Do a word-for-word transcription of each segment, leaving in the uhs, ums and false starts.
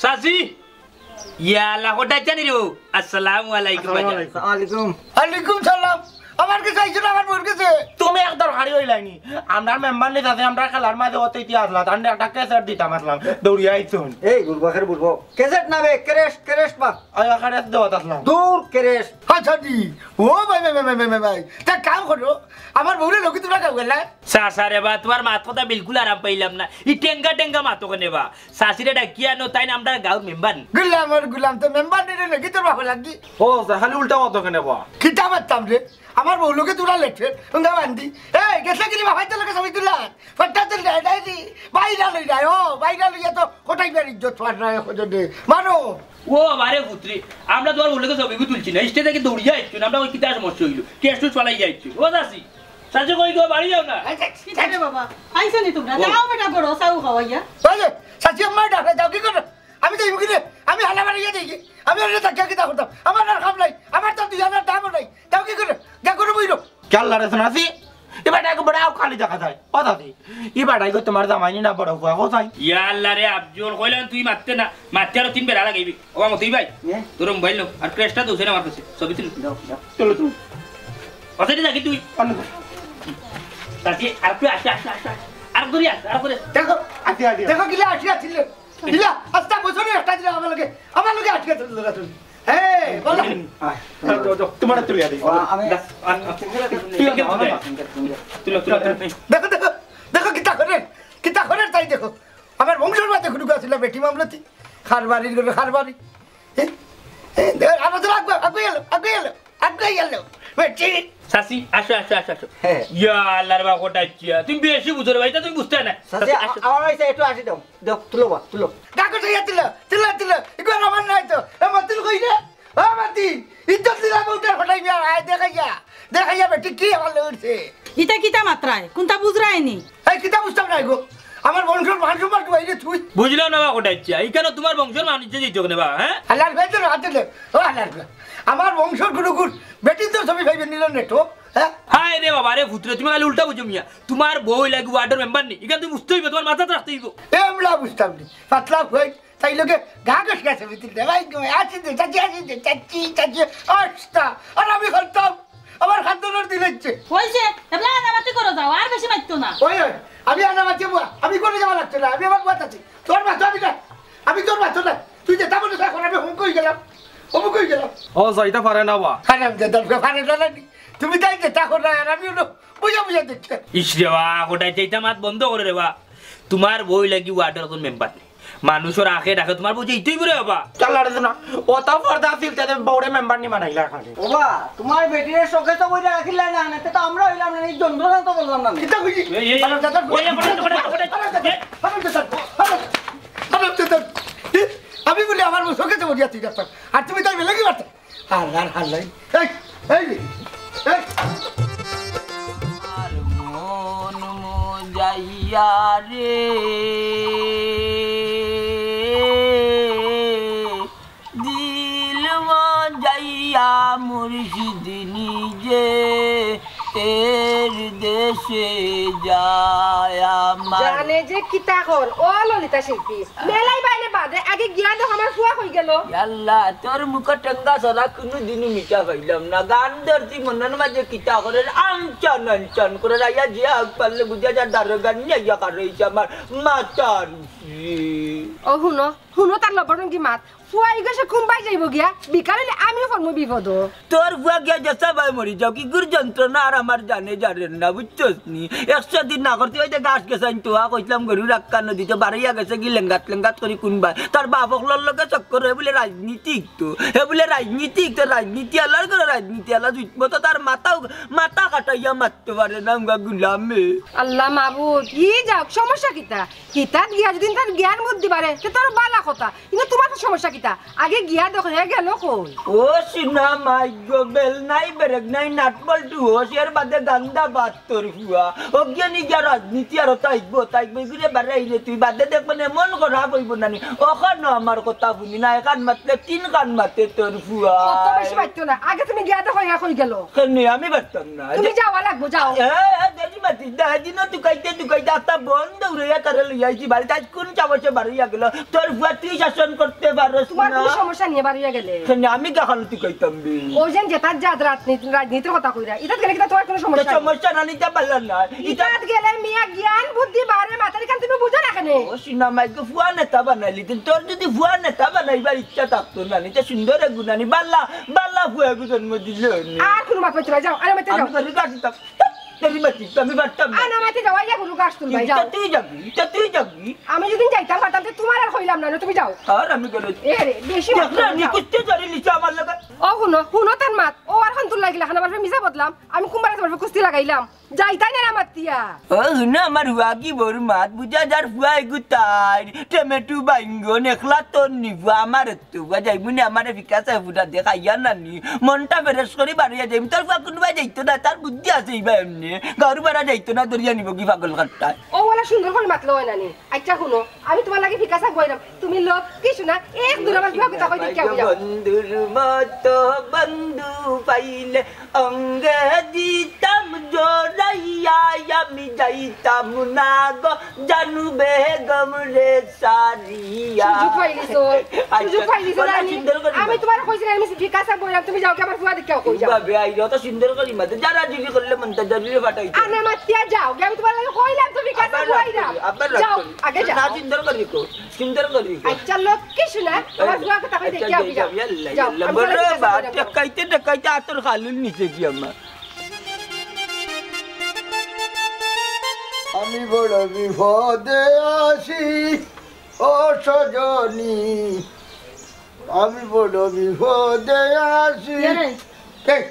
চাচি, ইয়া আল্লাহ, কটাই জানি রে বউ। আসসালামু আলাইকুম, ভাইজান। আসসালামু আলাইকুম। ওয়ালাইকুম সালাম। আমার কাছে আইছো না, আমার বউর কাছে? তুমি এক দরকারি অইলায়নি। আমরার মেম্বার নি আছে, আমরার খেলার মাঝে অত ইতিহাস লা, তানরে একটা ক্যাসেট দিতাম আছলাম, দৌড়িয়া আইছুন। এই বুড়বকের বুড়বক। ক্যাসেট না বে, ক্রেস্ট, ক্রেস্ট বা। ওই ক্রেস্ট দেওয়াত আছলাম। দূর ক্রেস্ট। আচ্ছা জি। ও ভাই, ভাই, ভাই, ভাই, ভাই, ভাই। তা কাম করো, আমার বউরে লগে তুমরা কাম করলা? চাচা রে বা, তুমার মাত কথা বিলকুল আরাম পাইলাম না। ই টেঙ্গা টেঙ্গা মাতো কেনে বা? চাচিরে ডাকিয়া আনো, তাইন আমরার গাঁওর মেম্বার নি। গুলাম আর গুলাম তো মেম্বার নি রে, নাকি তোর বাবা লাগি? ও, তা খালি উল্টা মাতো কেনে বা? কিতা মাততাম রে? আমার বউ লগে তুমরা লেটে, উঙ্গা বান্দি। এই, গেছে কিনি বাবা, তোর লগে ছবি তুলা? ফাটা তোর ডায়, ডায় দি। বাইরা লই যায়, ও, বাইরা লইয়া তো কোটাই বার ইজ্জত ফার না, এখন দে। মারো। ও, আমারে পুত্রি, আমরা তুমার বউ লগে ছবি তুলছি না, স্টেজ থাকি দৌড়িয়া আইছি না, আমরা ওই কিতা সমস্যা অইলো? কেস টুস ফালাই যাইছি। ও চাচি, চাচি কই গো, বাড়ি যাও না? এই যে, কিতা রে বাবা? আইছো নি তুমরা? ও। যাও বেটা, বড় চাও খাওয়াইয়া। ওই যে, চাচি আম্মা ডাকে, যাও কি করো? আমি যাইমু কিরে? আমি হালা বাড়ি গিয়া দেখি। আমি ওরে তাকিয়া কিতা করতাম? আমার আর কাম নাই, আমার তো দুই হাজার দামও নাই। যাও কি করো? যা করো বইরো। খেয়াল রাখে শোনাছি, এ বেটা একবারে আউকালি দেখা যায়। ও দাদি, ই বেটাই গো তুমার জামাই নি না বড় ফুয়া, ও যাই। ইয়া আল্লাহ রে আফজল, কইলাম তুই মাততে না, মাততে আরো তিন বেড়া লাগাইবি। ও মতই ভাই, এ? তোর মোবাইল লো, আর ক্রেস্টটা দোষে আমার কাছে, ছবি তুল। দাও, দাও। চলো, চলো। কথা দিয়ে থাকি তুই। অন্য কথা। তাতে আর তুই আসে, আসে, আসে, আসে। আর করে আসে, আর করে। দেখো, আজকে, আজকে। দেখো, কিলা আসি আছিল। কিলা, আস্তা বছরে একটা দিলে আমার লগে, আমার লগে আটকে ধরলো না তুমি। এই, বলো। আয়, যাও, যাও, তোমার তুলিয়া দিই। ও, আমি তুলো, তুলো, তুলো। দেখো, দেখো, দেখো, কিতা করে, কিতা করে তাই দেখো। আমার বংশর মাঝে কোনো গাছ ছিল বেটি মামলাতি। খারবারির গেল, খারবারি। এ, এ, দেখো, আরো তো আগুয়া, আগুয়া এলো, আগুয়া এলো। আগুয়া এলো। বেটি। চাচি, আসো, আসো, আসো, আসো। হ্যাঁ। ইয়া আল্লাহর বা কটাই চিয়া। তুমি বেশি বুঝো রে ভাই, তা তুমি বুঝতে না। চাচি, চাচি, আসো। আ-, আমার হইছে একটু আসি দাও। দাও, তুলো বা, তুলো। ডাকো চাইয়া তুলো, তুলো, তুলো। ইগুলো আমার নাই তো। এ মাতিন কই রে? ও মাতিন, ইজ্জত দিলা বউটার ফটাই মিয়া, আয় দেখাইয়া। দেখাইয়া বেটি কি আমার লড়ছে? ইতা কিতা মাতরায়? কুনতা বুঝরায়নি? এই কিতা বুঝতাম না গো। আমার বংশর মান সম্মান ডুবাই রে তুই। বুঝলাম না বা কটাই চিয়া। ইখানো তোমার বংশর মানুষ যে দিত কেনে বা, হ্যাঁ? আল্লাহর ভাই তো রাতে দে। ও আল্লাহর ভাই। আমার বংশর গুরু গুর বেটি তো ছবি ভাইবে নিল নেটো, হ্যাঁ? হায় রে বাবা রে পুত্রে, তুমি খালি উল্টা বুঝো মিয়া। তোমার বউ লাগি ওয়ার্ডর মেম্বার নি। ইখান তুমি বুঝতে হইবে, তোমার মাথাত রাখতে হইব। এ আমরা বুঝতাম নি। পাতলা হই, তাই লোকে গা ঘষে গেছে ভিতরে। ভাই গো, আসি দে, চাচি, আসি দে, চাচি, চাচি, আস্তা। আর আমি করতাম, আমার খাদ্য দিন হচ্ছে। হইছে, এবলা আনাবাতি করো যাও, আর বেশি মারতো না। ওই, ওই, আমি আনাবাতি বুয়া, আমি করে যাওয়া লাগছে না, আমি আমার বুয়া চাচি। তোর মা তো আমি না, আমি তোর মা তো না। তুই যেটা বলিস এখন আমি হুমুক হয়ে গেলাম, অমুক হয়ে গেলাম। ও, যাইতে পারে না বা। হারামজাদা, পারে না নি। তুমি তাই যেটা করো আর আমি হলো বুঝা বুঝা দেখছি। ইস রে বা, কটাই চিয়া, ইতা মাত বন্ধ করো রে বা। তোমার বউ লাগি ওয়ার্ডর একজন মেম্বার নি। মানুষর আখে ডাকে তোমার বউ যে ইতই বুড়ে বাবা। চাল্লা রে না। ও তো পর্দা আছিল, তাতে বউরে মেম্বার নি বানাইলা খালি। ওবা, তোমার বেটিরে শোকেসে বইরা রাখিলা না, না, তে তো আমরা হইলাম না, এই যন্ত্রণা তো বললাম না। কিতা কইছি? এই, এই, হারামজাদা, ওই, ওই, ওই, ওই, ওই, ওই, হারামজাদা, হারামজাদা, হারামজাদা। এ, আমি বলি আমার বউ শোকেসে বইয়া তুই রাখতাম। আর তুমি তাই বেলা কি মারতা? হাল্লার হাল্লাই। এই, এই, এই। আর মন মজাইয়া রে, দিল মজাইয়া মুর্শিদ নিজে এর দেশে যায় আমার। জানে যে কিতা কর, ও ললিতা শিল্পী, মেলাই বাইলে বাদে আগে গিয়া দেখ আমার ফুয়া কই গেল। ইয়াল্লা, তোর মুখর টেঙ্গা ছড়া কুনুদিনও মিঠা পাইলাম না। গান ধরছি মনর মাঝে কিতা করের, আনচান আনচান করের, আইয়া যে আগ পারলে বুঝা যা দারোগা নিয়া আইয়া কারইছে আমার মাথার উপরে। ও হুনো, হুনো তার লবরঙ্গি মাত। ফুয়া ইগো সে কুম্বাই যাইব গিয়া, বিকালে আমিও পড়মু বিপদ। তোর ফুয়া গিয়া যেসা ভাই মরি যাউক, ইগুর যন্ত্রণা আর আমার জানে যারের না, বুঝছস নি? একশো দিন না করতে ওই যে গাছ গেছাইন তো, আ, কইছিলাম গরু রাখা নদীতে বাড়াইয়া গেছে কি লেঙ্গাত লেঙ্গাত করি কুনবায়। তার বাপ অকলর লগে চক্কর হয় বলে রাজনীতিক তো। হে বলে রাজনীতিক তো, রাজনীতি আলার করে রাজনীতি আলা জুটবো তো তার মাথাও, মাথা কাটাইয়া মারতে পারে না উঙ্গা গুলামে। আল্লাহ মাবুদ, ই যাউক, সমস্যা কিতা? হিতাত গিয়া যদি তার জ্ঞান বুদ্ধি বাড়ে, তে তার বালা কথা। কিন্তু তোমার তো সমস্যা কিতা? আগে গিয়া দেখো, হে গেল কই? ও সোনা মাই গো, বেল নাই, বেরেক নাই, নাট বল্টু হোস, এর বাদে গান্দা বাত তোর ফুয়া। অজ্ঞানী গিয়া রাজনীতি আর তাইকবো, তাইকবো, ঘুরে বাড়াই রে তুই, বাদে দেখবেন এমন করা বইব না নি। অখানো আমার কথা শুনি না, এখান মাতলে তিন কান মাতে তোর ফুয়া। অত বেশি মাততো না, আগে তুমি গিয়া দেখো, হে কই গেল? কেন আমি পারতাম না? তুমি যাওয়া লাগবো, যাও। এ, এ, দেরি মাতি, দা, এদিনও তুকাইতে তুকাইতে আস্তা বন দৌড়াইয়া তারে লইয়া আইছি বাড়িত। আইজ কুন সাহসে বারইয়া গেল? তোর ফুয়া তুই শাসন করতে পারস তোমার না? কোনো সমস্যা নিয়ে বারইয়া গেলে? কেনে আমি গাখানো তুকাইতাম বে? ওই যে যেতার জাত রাজনীতি, রাজনীতির কথা কইরা, ইতাত গেলে কিতা তোমার কোনো তো সমস্যা নেই? সমস্যা না নিতে পারলাম না। ইতা ইতাত গেলে মিয়া জ্ঞান বুদ্ধি বাড়ে, মাথার কান তুমি বুঝো না কেনে? ও সিনা মাইকে ফুয়া নেতা বানাইলি, কিন্তু তোর যদি ফুয়া নেতা বানাইবার ইচ্ছা থাকতো না, নিতে সুন্দর এগু নানি, বাল্লা, বাল্লা ফুয়া এগু জন্ম দিল নি। আর কোনো মাত মাতিও না, যাও, আরে মাতে যাও। আমি করি কাটিতাম। তেরি বাতি, আমি পারতাম না। আনা মাতে যাও, আইয়া গরু ঘাস তুলবাই, কিন্তু যাও। তুই যাবি, তো তুই যাবি। আমি যদি যাইতাম পারতাম, তো তোমার আর কইলাম না, না, তুমি যাও। আর আমি করে এ রে, বেশি মাত দেখলে করো, আমি যাও। কুস্তি ধরে নিছে আমার লগে। ও হুনো, হুনো তার মাত। ও আর হন্তুর লাগিলা, খান আমার মিছা বদলাম। আমি কুম্বারে তোমার কুস্তি লাগাইলাম। যাইতাই না না মাতিয়া। ও হুনো আমার হুয়াগি বড় মাত, বুঝা যার ফুয়া এগু তাই। টমেটো বাইঙ্গন, একলা তোর নিবু, আমার তো বা যাইমু নি, আমারে ফিকা চাই ফুটা দে, খাইয়া নানি। মনটা ফ্রেশ করি বারইয়া যাইমু। তোর ফুয়া কুনবায় যাইতো না, তার বুদ্ধি আছে ইবা এমনে। গাউর বারা যাইতো না, ধরিয়া নিবো কি পাগল কাট্টায়। ও ওলা সুন্দর করি মাতলো অয় নানি। আচ্ছা হুনো, আমি তোমার লাগি ফিকা চাই বইরাম। তুমি লক্ষ্মী সোনা, এক দূর আমার ফুয়া কথা কই দেখিয়া যাও। বন্ধুর মতো বন্ধু পাইলে অঙ্গে দিতাম জড়াইয়া আমি যাইতাম না গো জানু বেগম রে সারিয়া। সুযোগ পাইলিছো, আচ্ছা, সুযোগ পাইলিছো বলা রানী। সুন্দর করি আমি মাত। তোমার কইছি না, আমি ফিকা চাই বইরাম, তুমি যাও কি আমার ফুয়া দেখিয়া কই যাও। বাবে আইলো তো সুন্দর করি মাত। যারা জিবি করলে মনটা জরুরি ফাটাইতো। আনা মাতিয়া যাও, কি আমি তোমার লাগি কইলাম তুমি ফিকা চাই আবার রাগ বইরাম। করি, আবার রাগ যাও, করি। আগে যাও। না সুন্দর করি কো, সুন্দর করি কো। আচ্ছা লক্ষ্মী সোনা, আমার ফুয়া কথা কই আচ্ছা, দেখিয়া যাই, যাও। যাই, আল্লাহ, যাও, আল্লাহ। আমি বড় তোমার ফিকা চাই বাবা, বইরাম। ঠেকাইতে ঠেকাইতে আতর খালুর নিচে গিয়া আমার। আমি বড় বিপদে আছি, ও সজনী, আমি বড় বিপদে আছি। কে রে? এই,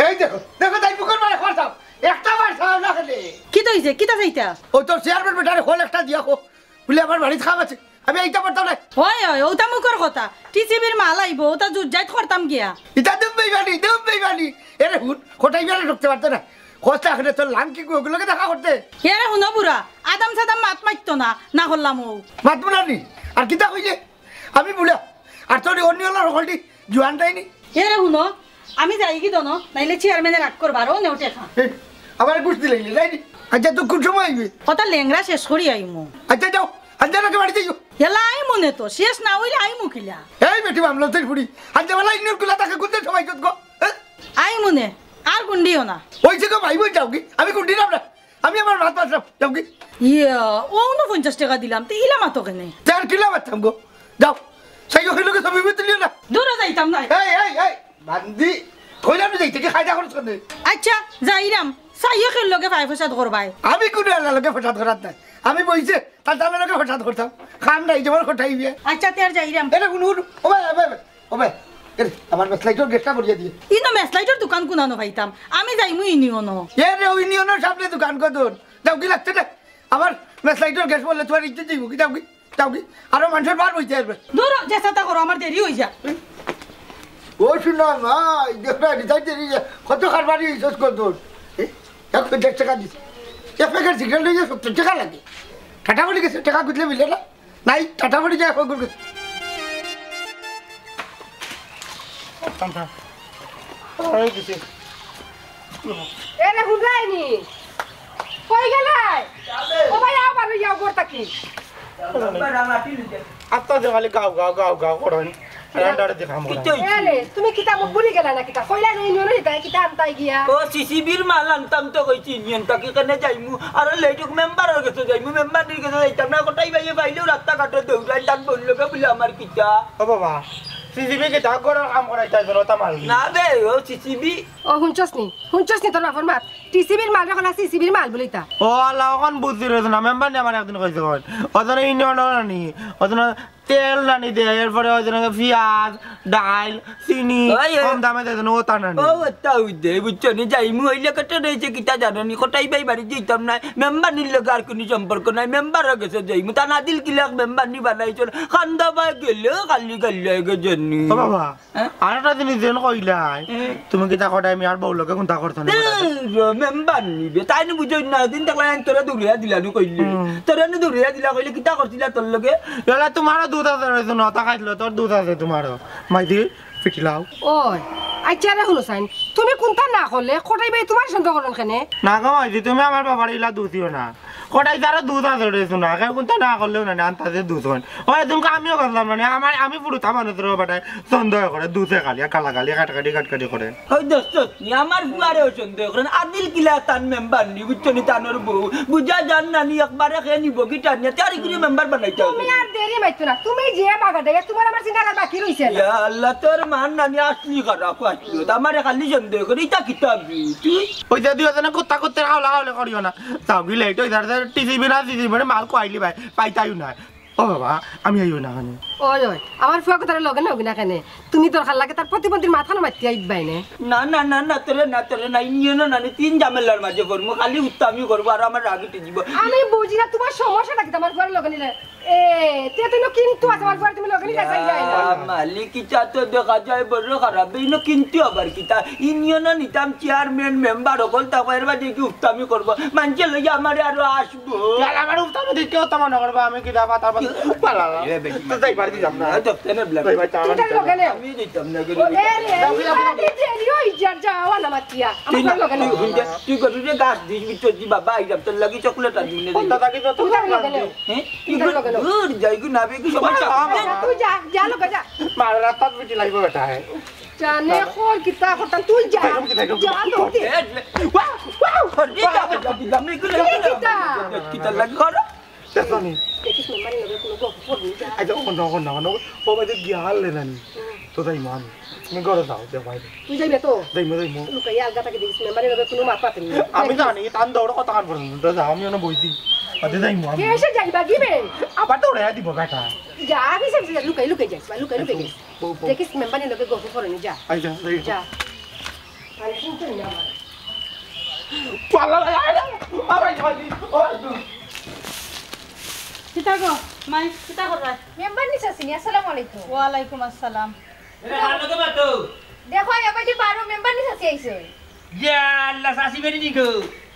এই দেখো, দেখো, তাই বুকর মারে খোল দাও। একটা বার ছাড়া না খেলে। কিতা অইছে? কিতা চাইতা? ও তোর চেয়ারম্যান বেটারে খোল একটা দিয়া কো। বুলে আমার বাড়িত কাম আছে। আমি আইতাম পারতাম না। অয়, অয়, অউতা মুখর কথা। টিসিবির মাল আইবো, অউতা জুটজাইত করতাম গিয়া। ইতা দুম বেইমানি, দুম বেইমানি। এরে হুন, কটাই বেলা ঢুকতে পারতো না। কষ্ট এখানে তোর লাংকি গু-, ওগুলোকে দেখা করতে। এরে হুনো বুড়া, আদাম সাদাম মাত মাততো না, না করলাম অউ। মাতবো না নি? আর কিতা কইলে? আমি বুড়া। আর তোর অন্য হলো হকলটি জুয়ান তাই নি? এরে হুনো, আমি যাইগি দনো, নাইলে চেয়ারম্যানে রাগ করবা, আরো নেও টেকা। এ, আমার ঘুষ দিলে নি, তাই নি? আচ্ছা, তুই কোন সময় আইবি? কথা লেংড়া শেষ করি আইমু। আচ্ছা, যাও, আচ্ছা, নাকি বাড়িতে যাও। এলা আইমু নে তো, শেষ না অইলে আইমু কিলা? এই বেটি মামলা তুই ফুড়ি, আচ্ছা, বেলা ইন্নর কুলা তাকে কোনটা সময় যত গো? হ্যাঁ? আইমু নে, আর গুন্ডিও না। ওই যে গো ভাই, ওই যাও কি? আমি গুন্ডি না আমরা। আমি আমার ভাত পাতলাম, যাও কি? ইয়া, ও ঊনপঞ্চাশ টেকা দিলাম, তে ইলা মাতো কেনে? তে আর কিলা মাততাম গো? যাও, সাইকেল লগে ছবি তুলিও না। দূরে যাইতাম না। এই, এই, এই, বান্দি, কইলাম না যাইতে কি কায়দা খরচ করতে? আচ্ছা, যাইরাম, সাইকেল লগে ফাই ফসাদ করবায়। আমি কোনো আল্লাহ লগে ফসাদ করার নাই। আমি বইছে, তার তার লগে ফসাদ করতাম। খাম নাই, যেমন কটাই বিয়ে। আচ্ছা, তে আর যাইরাম। এটা কোনো, কোনো, ও ভাই, ও ভাই, ও ভাই, এরে, আমার মেসলাইটর গ্যাসটা ভরিয়া দিয়ে। ইনো মেসলাইটর দোকান কোনানো পাইতাম? আমি যাইমু ইউনিয়নো। এ রে, ইউনিয়নের সামনে দোকান কত? যাও কি লাগছে না? আমার মেসলাইটর গ্যাস বললে তোমার ইজ্জত যাইব কি? যাও কি? যাও কি? আরো মানুষের বার হইতে আসবে। দূর, যে চেষ্টা করো, আমার দেরি হয়ে যায়। ও শুনো, মা, এই দেখো, রিজাইন দেরি, কত কারবারি হইছস কত? এ, এক পঞ্চাশ টাকা দিস। এক প্যাকেট সিগারেট হইলে সত্তর টাকা লাগে। টাটা বলে গেছে, টাকা খুঁজলে মিলে না। নাই, টাটা পড়ি যায়, খবর কই? আচ্ছা। এই গেছে। এরে হুনরায়নি। কই গেলায়? ও ভাই, আও বারো, আও ঘর থাকি। আত্তা যে খালি গাও, গাও, গাও, গাও করেন। রান্ডারে দেখাম করেন। কিতা হইছে? এরে, তুমি কিতা মুখ ভুলি গেলা না কিতা? কইলা না ইউনিয়নে যাইতায়, কিতা আনতায় গিয়া? ও, সিসিবির মাল আনতাম তো কইছি ইউনিয়ন থাকি, কেনে যাইমু? আর লেটুক মেম্বারর গেছে যাইমু, মেম্বারনির গেছে যাইতাম না, কটাই ভাইয়ে পাইলেও রাস্তাঘাটে দৌড়াই, তার বললো কে বলে আমার কিতা? ও বাবা, সিসিবি কিতা ঘরর কাম করাইতে আইবে না, ওটা মারবি। না বে, ও সিসিবি। ও, হুনছস নি? হুনছস নি তোর বাপর মাত? টিসিবির মাল রে কলা সিসিবির মাল বুলিতা। ও আল্লাহ, অখন বুঝছি রে না, মেম্বারনি আমার একদিন কইছে কই। ওজনে ইউনিয়ন নানি, ওজনে তেল নানি দে, এরপরে ওই যে পিয়াজ, ডাইল, চিনি, ওই, ওই। কম দামে দে, ও তা নানি। ও, তা ওই দে, বুঝছো নি? যাইমু অইলে কত রইছে, কিতা জানো নি? কটাই ভাই বাড়ি যাইতাম না, মেম্বারনির লগে আর কোনো সম্পর্ক নাই, মেম্বারর গেছে যাইমু। তা না দিল কিলাক মেম্বারনি বানাইছো, খান্দা বায় গেলে খালি খালি আগে জানি। ও বাবা, হ্যাঁ? আর একটা জিনিস যেন কইলাই, হ্যাঁ। তুমি কিতা কটাই আমি আর বউ লগে কোনটা করছো না? মেম্বারনি বে, তাইন বুঝছইন না, দিন দেখলাই তোরা দৌড়িয়া দিলা নু কইলে। হুম। তোরা নু দৌড়িয়া দিলা কইলে, কিতা করছিলা তোর লগে? ইয়ালা তোমারও দুধ আছে রইছে না, তা খাইছিল, তোর দুধ আছে তোমারও। মাইদি, ফিটিলাও। ওই, আচ্ছা রে হুনো চাইন, তুমি কুনতা না করলে? কটাই ভাই তুমার সন্দেহ করইন কেনে? না গো মাইজি, তুমি আমার বাবার ইলা দুষিও না। কটাই তারও দুষ আছে রে, হুনো না। কেউ কুনতা না করলেও না, আন্তাজে দুষ অইন। ওই এদিনকে আমিও করলাম, মানে, আমার, আমি ফুরুতা মানুষ রে, বেটায় সন্দেহ করে, দুষে খালি, আর কালাকালি, কাটাকাটি, কাটাকাটি করে। ওই দোস্ত, নি আমার ফুয়ারেও সন্দেহ করইন, আদিল কিলা তান মেম্বার নি, বুঝছো নি, তানর বউ। বুঝা যার না নি, একবারে কে নিবো কি টানিয়া, তার ইগুলি মেম্বার বানাইতা তুমি অইবো। আর দেরি মাইতো না, তুমি যে বাগা দেয়, তুমার আমার চিন্তা করার বাকি রইছে না। ইয়া আল্লাহ, তোর মার নানি আসলি খারাপ আসলি, আমারে খালি সন্দেহ করে, ইটা কিতা বি তুই? ওই যে দুইজনে কুত্তা কুত্তার হাওলা হাওলে করিও না। যাও গি লেট অই যার, টিসিবি না, টিসিবি মানে মাল কইলি ভাই, পাইতাইও না। ও বাবা, আমি আইও না কেনে। ওই, ওই, আমার ফুয়া কথাটা লগে নেও না কেনে? তুমি দরকার লাগে তার প্রতিবন্ধীর মাথা না মারতে আইবাই নে। না, না, না, না, তোরে না, তোরে না, ইউনিয়নও না, নি তিন ঝামেলার মাঝে পড়মু, খালি উত্তামি করবো আর আমার রাগ উঠি দিব। আমি বুঝি না তুমার সমস্যাটা কিতা আমার ফুয়ার লগে নিলে। এ, তে তো ইনো কিন্তু আছে, আমার ফুয়ার তুমি লগে নিলে যাই যায় না। আহ, মালিক, ইটা তো দেখা যায় বড় খারাপ, ইনো কিন্তু আবার কিতা? ইউনিয়নও নিতাম চেয়ারম্যান, মেম্বার, হকল থাকো, এর বাদে কি উত্তামি করবো? মানষে লইয়া আমারে আরো আসবো। ইয়ার আমার উত্তামি দেখে তো মনে করবো আমি কিতা পাতা পাতা। পালা। এ, বেটি তো যাই পারি দিতাম না। এ, তো কেন বললাম? ভাই, ভাই, চা তুই তার লগে নে। আমি দিতাম না, ও, এ রে, যাও, যাও, যাও। এই যে, এই ওই যার যাওয়া না মাতিয়া। আমার তুই না, লগে নে। তুই, তুই, তুই করবি যে গাছ দিস, তুই তোর বাবা আইলাম, তোর লাগি চকলেট আনবি না। কোনটা থাকি তো তুই তার লগে নে। হ্যাঁ? তুই তার লগে নে। দূর যাই গো, না বেগু সমস্যা। বাবা। তুই যা, যা লগে যা। মার রাস্তাত পিটি লাগবো বেটা, হ্যাঁ। জানে খর কিতা করতাম, তুই যা। যাইতাম কি, যাইতাম কি? যা, দৌড় দে। এ, ওয়া, ওয়া, ওয়া, দিতাম, দিতাম, দিতাম, এ, কিতা? কিতা লাগে, কর। দেখো নি। দেখিস, মেম্বারের লগে কোনো গল্প করবি, যা। আচ্ছা, ও না, ও না, ও না, ও বাইরে গিয়া হারলে নানি। তো যাইমু আমি। তুমি ঘরে যাও, যাও বাইরে। তুই যাইবে তো? যাইমু, যাইমু। লুকাইয়া আলগা থাকি দেখিস, মেম্বারের লগে কোনো মাত পাতে নি। আমি জানি, তান দৌড় কথা কান পর্যন্ত, যাও, আমি অনো বইছি। আদে যাইমু আমি। কে এসে যাইবা কি বে? আবার দৌড়াইয়া দিব বেটা। যা, আমি সব লুকাই, লুকাই যাইস, লুকাই, লুকাই যাইস। বউ, বউ। দেখিস, মেম্বারের লগে গল্প করে নি, যা। আচ্ছা, যাই। যা। আরে, শুনছেন না আমার? পাল্লা লাগে, আরে, আরে, আরে, আরে। কিতা গো, মাই, কিতা কররায়? মেম্বার নি চাচি নি, আসসালামু আলাইকুম। ওয়ালাইকুম আসসালাম। এরে, হাত লগে মাতো। দেখো, এবার যে বারো মেম্বার নি চাচি আইছে। ইয়া আল্লাহ, চাচি বেরি নি গো।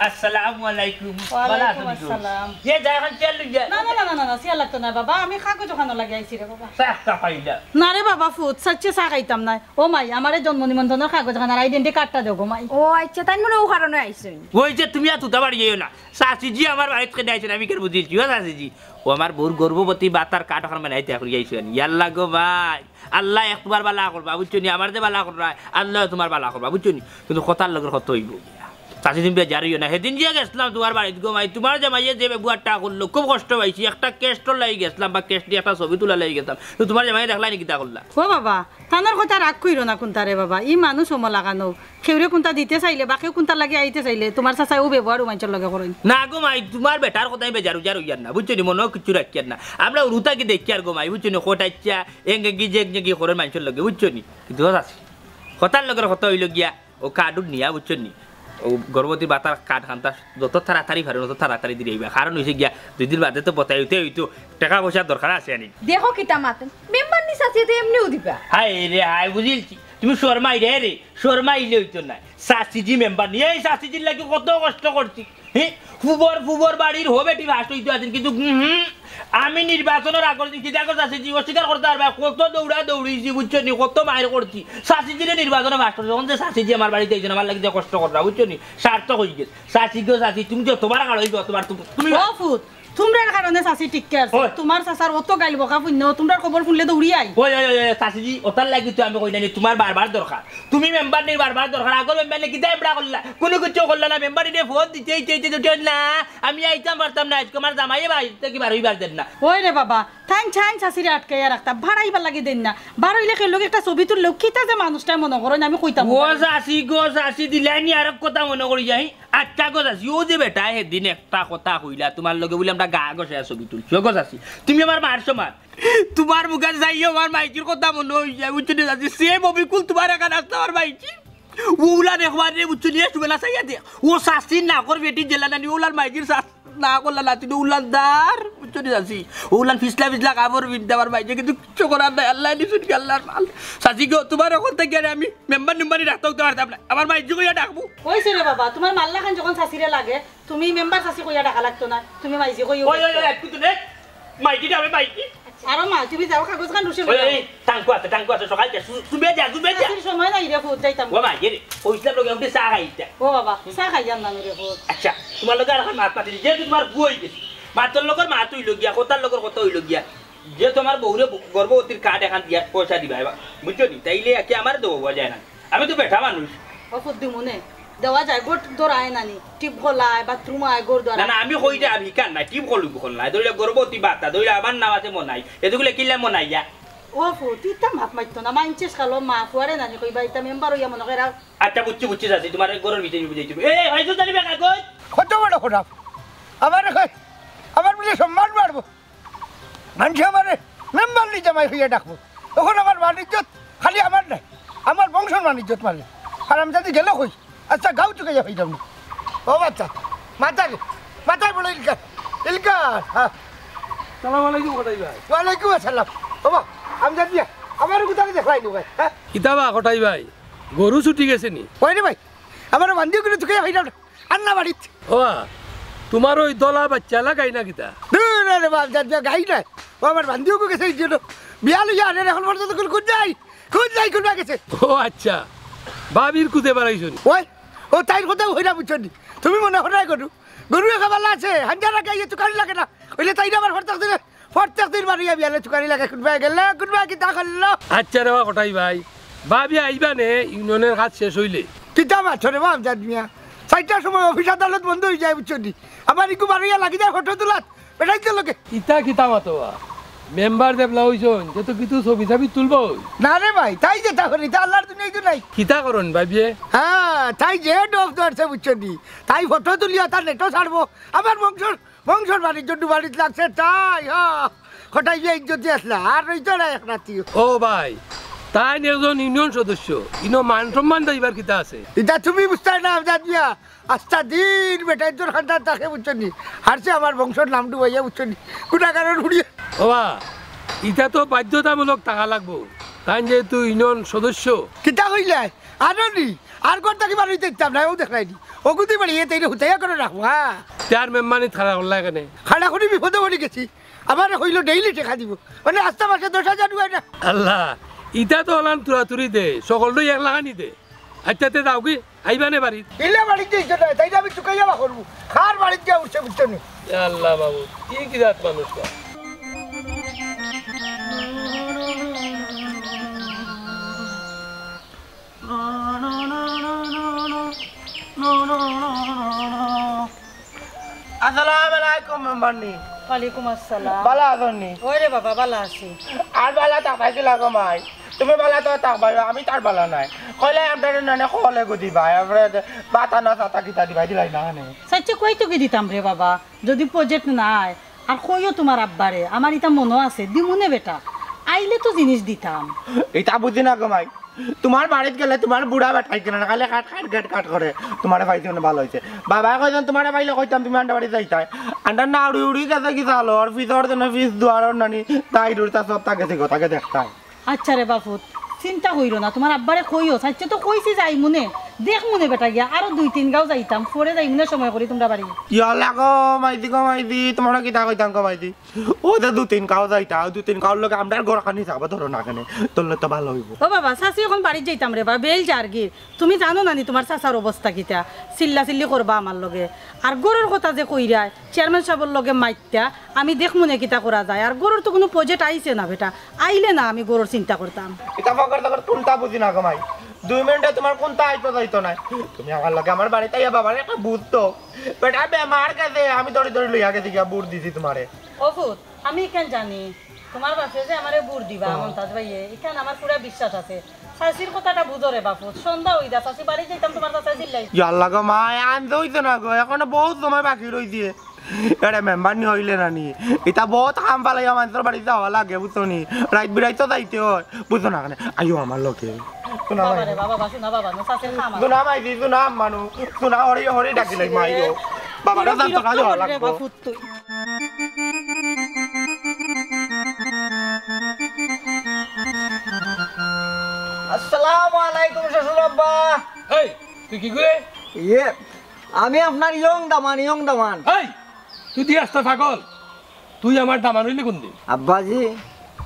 আসসালামু আলাইকুম। ওয়ালাইকুম আসসালাম। এ, যা, এখন চেয়ার লই যা। না, না, না, না, না, না, চেয়ার লাগতো না, বাবা, আমি কাগজ ওখানো লাগি আইছি রে, বাবা। চা একটা খাইলা। না রে বাবা, ফুত, চাইছে চা খাইতাম না। ও মাই, আমারে জন্ম নিবন্ধনর কাগজ খান আর আইডেন্টি কার্ডটা দেও গো মাই। ও আচ্ছা, তাই মনে ও কারণে আইছইন। ওই যে তুমি আর তুতা বাড়ি যাইও না। চাচিজি আমার বাড়িত কেনে আইছইন, আমি কেন বুঝিছি, ও চাচিজি। ও আমার বউর গর্ভবতী বাতার কার্ড ওখান বানাইতে এখন আইছইন। ইয়াল্লা গো মাই, আল্লাহ এক তোমার বালা করবা, বুঝছো নি? আমার যে বালা করবা, আল্লাহ তোমার বালা করবা, বুঝছো নি? কিন্তু কথার লগের কথা অইবো। চাচি তুমি বেজার অইও না। সেদিন যে গেছলাম তোমার বাড়িত গো মাই, তোমার জামাইয়ে যে ব্যবহারটা করলো, খুব কষ্ট পাইছি। একটা কেষ্ট লাগি গেছলাম বা কেষ্ট দিয়া একটা ছবি তুলা লাগি গেছলাম, তো তোমার জামাইয়ে দেখলা নি কিতা করলা? ও বাবা, তানর কথা রাগ কইরো না কুন্তা রে বাবা, ই মানুষ অমলা লাগানো। কেউরে কুন্তা দিতে চাইলে বা কেউ কুন্তার লাগি আইতে চাইলে তোমার চাচায় ও ব্যবহার ও মানষর লগে করইন। না গো মাই, তোমার বেটার কথায় বেজার উজার অইয়ার না, বুঝছো নি? মনো কিচ্ছু রাখিয়ার না। আমরা উরুতা কি দেখিয়ার গো মাই, বুঝছো নি? কটাইচ্ছা এঙ্গেগি জেগজেগি করের মানষর লগে, বুঝছো নি? কিন্তু ও চাচি, কথার লগের কথা অইলো গিয়া, ও কার্ড উড নিয়া, বুঝছো নি? ও গর্ভবতী বাতার কার্ড খান্তা যত তাড়াতাড়ি পারো, তত তাড়াতাড়ি দিলাইবা। কারণ অইছে গিয়া, দুই দিন বাদে তো বতাই অইতে অইতো, টেকা পয়সার দরকার আছে আনি। দেখো কিতা মাতইন, মেম্বার নি চাচিয়ে তো এমনেউ দিবা। হায় রে হায়, বুঝিলছি। তুমি শর্মাইরে রে, শর্মাইলে অইতো নায়। চাচিজি মেম্বার নি, এই চাচিজির লাগি কত কষ্ট করছি। হে, ফুবর, ফুবর বাড়ির হো বেটি ফার্স্ট অইতো আছিল, কিন্তু, হুম, হুম, আমি নির্বাচনর আগর দিন কিতা করছি, চাচিজি অস্বীকার করতা পারবায়, কত দৌড়া দৌড়িছি, বুঝছো নি, কত মাইর করছি। চাচিজিরে নির্বাচনো ফার্স্ট করছি, অখন যে চাচিজি আমার বাড়িত আইছইন, আমার লাগি যে কষ্ট কররা, বুঝছো নি, সার্থক অইগেছে। চাচি গো চাচি, তুমি যে তোমার কারো অইবো, তোমার তো, তুমি ও ফুত, তুমরার কারণে চাচি টিকে আছে। ওই। তোমার চাচার অত গাইল বকা পুণ্য, তুমরার খবর হুনলে দৌড়ি আই। ওই, ওই, ওই, ওই, চাচিজি, ওটার লাগি তো আমি কই না নি, তোমার বারবার দরকার। তুমি মেম্বার নির বারবার দরকার। আগর মেম্বার নি কিতা এবড়া করলা? কুনু কিচ্ছু করলা না। মেম্বার নিরে ফোন দিতে, দিতে, দিতে, দিতে না। আমি আইতাম পারতাম না। আইজকু আমার জামাইয়ে বাড়ি থাকি বার অইবার দেন না। ওই রে বাবা, তাইন চাইন চাচিরে আটকাইয়া রাখতা। বার অইবার লাগি দেইন না। বার অইলে কেউর লগে একটা ছবি তুললেও কিতা যে মানুষটায় মনো করইন আমি কইতাম ও পারি না। চাচি গো চাচি, দিলাইনি আরক কথা মনো করি যাই। আচ্ছা গো চাচি, ও যে বেটায় হেদিন একটা কথা কইলা, তোমার লগে বুলে আমরা গা ঘষাইয়া ছবি তুলছি। ও গো চাচি, তুমি আমার মার সমান। তোমার মুখে যাইও আমার মাইজির কথা মনো অই যায়, বুঝছো নি চাচি? সেম অবিকুল তোমার এখান আছে আমার মাইজি। ওলা দেখবার রে, বুঝছো নি? সুবেলা চাইয়া দে। ও চাচির নাকর বেটি জেলা নানি, ওলার মাইজির চাচ-, নাক ওলা নাতি, ওলার দার, বুঝছো নি চাচি? ওলার ফিসলা ফিসলা কাপড় পিনতে আমার মাইজি, কিন্তু কিচ্ছু করার নাই, আল্লায় দিছইন কি আল্লার মাল। চাচি গো, তোমার অখন থাকি আরে আমি মেম্বার নিম্বারি রাখতে উঠতে পারতাম না, আমার মাইজি কইয়া ডাকমু। অইছে রে বাবা, তোমার মাল্লা খান যখন চাচিরে লাগে, তুমি মেম্বার চাচি কইয়া ডাকা লাগতো না, তুমি মাইজি কইও। ওই, ওই, ওই, একটু তো নে। মাইজি ডাকে, মাইজি। আরো মা, তুমি যাও, কাগজ খান রুশে ওই, ওই, টাঙ্কু আছে, টাঙ্কু আছে, সকাল যা, সু-, সুবে যা, সুবে যা। চাচির সময় নাই রে ফুত, যাইতাম। ও মা, ইয়ে রে, কইছিলাম লোকে, আপনি চা খাইতা। ও বাবা, চা খাইয়ার না রে ফুত। আচ্ছা, তোমার লগে আর এখন মাত মাতি, যেহেতু তোমার বউ হয়ে গেছে, মাতর লগর মাত হইল গিয়া, কথার লগর কথা হইল গিয়া, যে তোমার বউরে ব-, গর্ভবতীর কার্ড এখন দিয়া পয়সা দিবা, এবার, বুঝছো নি? তাইলে একে আমার দেওয়া যায় না। আমি তো বেটা মানুষ। ও ফুত দিমুনে, দেওয়া যায়, গোট ধরায় নানি, টিপ খোলায়, বাথরুম আয়, গোর না, ধরায়। না, আমি কই যে আমি কান নাই, টিপ খোলু খোল নাই, ধরলে গর্ভবতী বাতা, ধরলে আমার নাম আছে মনাই, এগুলো কিনলে মনাইয়া। ও ফুত, ইতা মাত মারতো না, মাইনষে কালো মা, ফুয়ারে নানি কইবা, ইতা মেম্বার হইয়া মনে কইরা। আচ্ছা, বুঝছি, বুঝছি, চাচি, তোমার এই গরুর ভিতরে বুঝাই দিবো। এ, হয়তো জানি বেকার কই? কত বড় খারাপ। আমারে কই, আমার বুলে সম্মান বাড়বো। মানষে আমারে মেম্বার নি জামাই হইয়া ডাকবো। তখন আমার মান ইজ্জত খালি আমার নাই, আমার বংশর মান ইজ্জত মারলে। আর আমি যদি গেলে কই, আচ্ছা, গাঁও চুকে যা হইলাম না। ও বাচ্চা, মাতার, মাতার বলে ইলকার, ইলকার, হ্যাঁ। সালাম আলাইকুম, কটাই ভাই। ওয়ালাইকুম আসসালাম। বাবা, আমি জানি না, আমার কোথায় দেখলাই নি ভাই, হ্যাঁ? কিতাবা কটাই ভাই, গরু ছুটি গেছে নি? ওই রে ভাই, আমার বান্ধিও কিন্তু চুকে হইলাম না। আর না বাড়িত। ওয়া, তোমার ওই দলা বাচ্চা লাগাই না কিতা? দূর রে বাপ, জাত বিয়া গাই না। ও আমার বান্ধিও গেছে এই জন্য। বিয়া লইয়া আনে এখন পর্যন্ত কোন, কোন যাই? কোন যাই, কোন গেছে? ও আচ্ছা, ভাবির কুদে বাড়াইছো নি? ওই, ও তাইর কথা হইরা বুঝছো নি? তুমি মনে হয় গরু, গরু একা ভালা আছে, হাঞ্জা রাখা ইয়ে তো কারি লাগে না। ওইলে তাই না আমার ফর্তাক দিলে, ফর্তাক দিন বাড়িয়া বিয়ালে চুকারি লাগে, কোন ভাই গেল, কোন ভাই কিতা করলো? আচ্ছা রে বা কটাই ভাই, ভাবি আইবা নে ইউনিয়নের কাজ শেষ হইলে। কিতা মাছ রে বাপ জাত মিয়া, চারটার সময় অফিস আদালত বন্ধ হয়ে যায়, বুঝছো নি? আমার ইগু বাড়িয়া লাগি যায় ফটো তুলাত, বেটাই তো লোকে। ইতা কিতা মাতোয়া? মেম্বার দেবলা হইছন, যে তো কিছু ছবি ছবি তুলবো। না রে ভাই, তাই যেটা করি, তা আল্লাহর দুনিয়ায় তো নাই। কিতা করন ভাবিয়ে? হ্যাঁ, তাই যে ডোব ধরছে, বুঝছো নি? তাই ফটো তুলিয়া তার নেটও ছাড়বো। আমার বংশর, বংশর বাড়ির জন্য বাড়িত লাগছে, তাই, হ্যাঁ। কটাই যে ইজ্জতি আসলা, আর রইতো না এক রাতিও। ও ভাই, তাই একজন ইউনিয়ন সদস্য, ইনো মান সম্মান যাইবার কিতা আছে? এটা তুমি বুঝতে না, জাত মিয়া। আস্তা দিন বেটাই তোর খান্দার তাকে বুঝছো নি? হারছে আমার বংশর নাম ডুবাইয়া বুঝছো নি? গুণাগারের উড়িয়ে। ওবা, ইটা তো বাধ্যতামূলক থাকা লাগবো। তাই যেহেতু ইউনিয়ন সদস্য। কিতা কইলাই? আনো নি? আর ঘর থাকি বারইতে দিতাম না, ও দেখলাই নি? অগুদি বাড়িয়ে তাইলে হুতাইয়া করে রাখবো, হ্যাঁ? তে আর মেম্বানিত খাড়া করলা কেনে? খাড়া করি বিপদে পড়ি গেছি। আমারে কইলো ডেইলি টেকা দিব। মানে আস্তা মাসে দশ হাজার ডুবাই না। আল্লাহ, ইটা তো অলান তুরাতুরি দে, সকলটাই এক লাখানি দে। আচ্ছা, তে যাও কি? আইবা নে বাড়িত? ইলা বাড়িত যাইতো না, তাইলে আমি চুকাইয়া বা করবো। কার বাড়িত গিয়া উঠছে বুঝছো নি? এ আল্লাহ মাবুদ, কি কি জাত মানুষ বা? আসসালামু আলাইকুম, মেম্বারনি। ওয়ালাইকুম আসসালাম। ভালা আছইন নি? ওই রে বাবা, ভালা আছি। আর ভালা থাকবায় কিলা গো মাই? তুমি ভালা তো থাকবায়, আমি তার ভালা নাই। কইলে আপনার নানে কলে গো দিবায়, আপনার বাতা না সাতা কিতা দিবায়, দিলাই না নে। সাইচে কই তো কি দিতাম রে বাবা, যদি প্রজেক্ট নাই। আর কইও তোমার আব্বারে, আমার ইতা মনো আছে, দিমুনে বেটা। আইলে তো জিনিস দিতাম। ইতা বুঝি না গো মাই। তোমার বাড়িত গেলে তোমার বুড়া বেটাই কিনা না, খালি কাট কাট কাট কাট করে। তোমারে পাইছি মানে ভালা অইছে। বাবায় কইছইন তোমারে পাইলে কইতাম তুমি আন্ডা বাড়িত যাইতায়। আন্ডা না উড়ি উড়ি গেছে কি চালো, আর ফিসর জন্য ফিস দুয়ারর নানি, তাই রুড়ি তা সব তাকে দেখো, তাকে দেখতায়। আচ্ছা রে বাফুত, চিন্তা কইরো না, তোমার আব্বারে কইও, সাইচে তো কইছি যাইমুনে, দেখমুনে বেটা গিয়া, আরো দুই তিন গাঁও যাইতাম, পরে যাইমুনে সময় করি তোমরা বাড়ি। ইয়া লাগো মাইদি গো মাইদি, তোমারে কিতা কইতাম গো মাইদি? ও যে দুই তিন গাঁও যাইতা, দুই তিন গাঁওর লগে আমরার ঘর খানি যাবো, ধরো না কেনে, তোরলে তো ভালা অইবো। ও বাবা, চাচি অখন বাড়িত যাইতাম রে বা, বেইল যারগি। তুমি জানো না নি তোমার চাচার অবস্থা কিতা? চিল্লা চিল্লি করবা আমার লগে। আর গরুর কথা যে কইরায়, চেয়ারম্যান সাবর লগে মাইত্তা, আমি দেখমুনে কিতা করা যায়। আর গরুর তো কুনু প্রজেক্ট আইছে না বেটা, আইলে না আমি গরুর চিন্তা করতাম। ইতা ফকর তকর কুনতা বুঝি না গো মাই। দুই মিনিটে তোমার কুনতা আইতো যাইতো নায়। তুমি আমার লগে আমার বাড়িত আইয়া বাবারে একটা বুঝ তো। বেটা বেমার গেছে, আমি দৌড়ি দৌড়ি লইয়া গেছি গিয়া বুট দিছি তোমারে। ও ফুত, আমি ইখান জানি, তোমার বাপে যে আমারে বুট দিবা, ও। মন্তাজ ভাইয়ে, ইখান আমার পুরা বিশ্বাস আছে। চাচির কথাটা বুঝো রে বাফুত, সন্ধ্যা অই যা, চাচি বাড়ি যাইতাম, তোমার চাচা চিল্লাই। ইয়াল্লা গো মাই, আনতে অইতো না গো, এখনো বউত সময় বাকি রইছে। এরে মেম্বারনি অইলে না নি, ইতা বউত কাম ফালাইয়া মানষর বাড়িত যাওয়া লাগে, বুঝছো নি? রাইত বিরাইত তো যাইতে অয়, বুঝছো না কেনে? আইও আমার লগে। শুনা বাবা ভাই। রে বাবা, বা শুনা বাবা, না চাচির কাম আছে। শুনা ভাই, দি শুনা মানু, শুনা হরি হরি ডাকিলাই মাইও। বাবারে বিরক্ত জানতো না করে যাওয়া রে লাগবো। বাফুত। তুই। আসসালামু আলাইকুম শ্বশুর আব্বা। এই, তুই কি করে? ইয়ে, আমি আপনার ইয়ং দামান, ইয়ং দামান। এই, তুই দি আস্তা পাগল। তুই আমার দামান অইলি কুনদিন? আব্বাজি,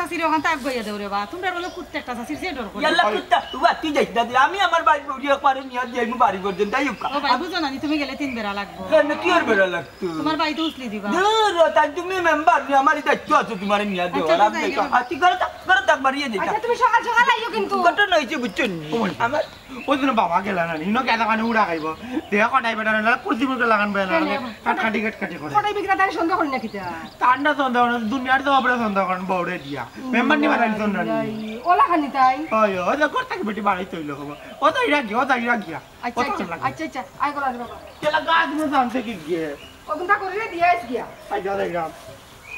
চাচির ওখান থাকি আগুয়াইয়া দেও রে বা, তোমরা বলে কুত্তা একটা চাচির সে ডর করে। ইয়াল্লা কুত্তা, তুই আর তুই যাইস না, আমি আমার বাড়ির বউরে একবারে নিয়া যাইমু বাড়ি পর্যন্ত, তাই হোক। ও ভাই, বুঝো না নি, তুমি গেলে তিন বেড়া লাগবো। কেন, কি আর বেড়া লাগতো? তোমার বাড়িতে উসলি দিবা। দূর, তাই তুমি মেম্বার নি, আমারই দায়িত্ব আছে তোমারে নিয়া দেওয়ার। আচ্ছা, আর যাই গেলাম। আর তুই ঘরে থাক, ঘরে থাক, বাড়িয়ে যাই। আচ্ছা, তুমি সকাল সকাল আইও কিন্তু। ঘটনা হইছে, বুঝছো নি? আমার ওই জন্য বাবা গেল না, ইনো কেন কানে উড়া খাইব? দেহ কটাই বেটা না, কুর্তি মুখে লাগান বেটা না, কেন? কাটকাটি কাটকাটি করে। কটাই বিক্রেতারে সন্দেহ করেন না কিতা? তান্ডা সন্দেহ না, দুনিয়ার তো আপনি সন্দেহ করেন বউরে দিয়া। মেম্বার নি বানাই সন্দেহ নেই। ওলা খানি তাই? ওই, ওই, ওই, ঘর থাকি বেটি বাড়াই তৈল খবর। ও তো ইরা গিয়া, ও তো ইরা গিয়া। আচ্ছা, ও তো আচ্ছা, লাগে। আচ্ছা, আচ্ছা, আয় গোলা রে বাবা। কেলা গাছ মনে জানছে কি গিয়ে? ও কোনটা করে রে, দিয়া আইস গিয়া। আই যা, যাই গা।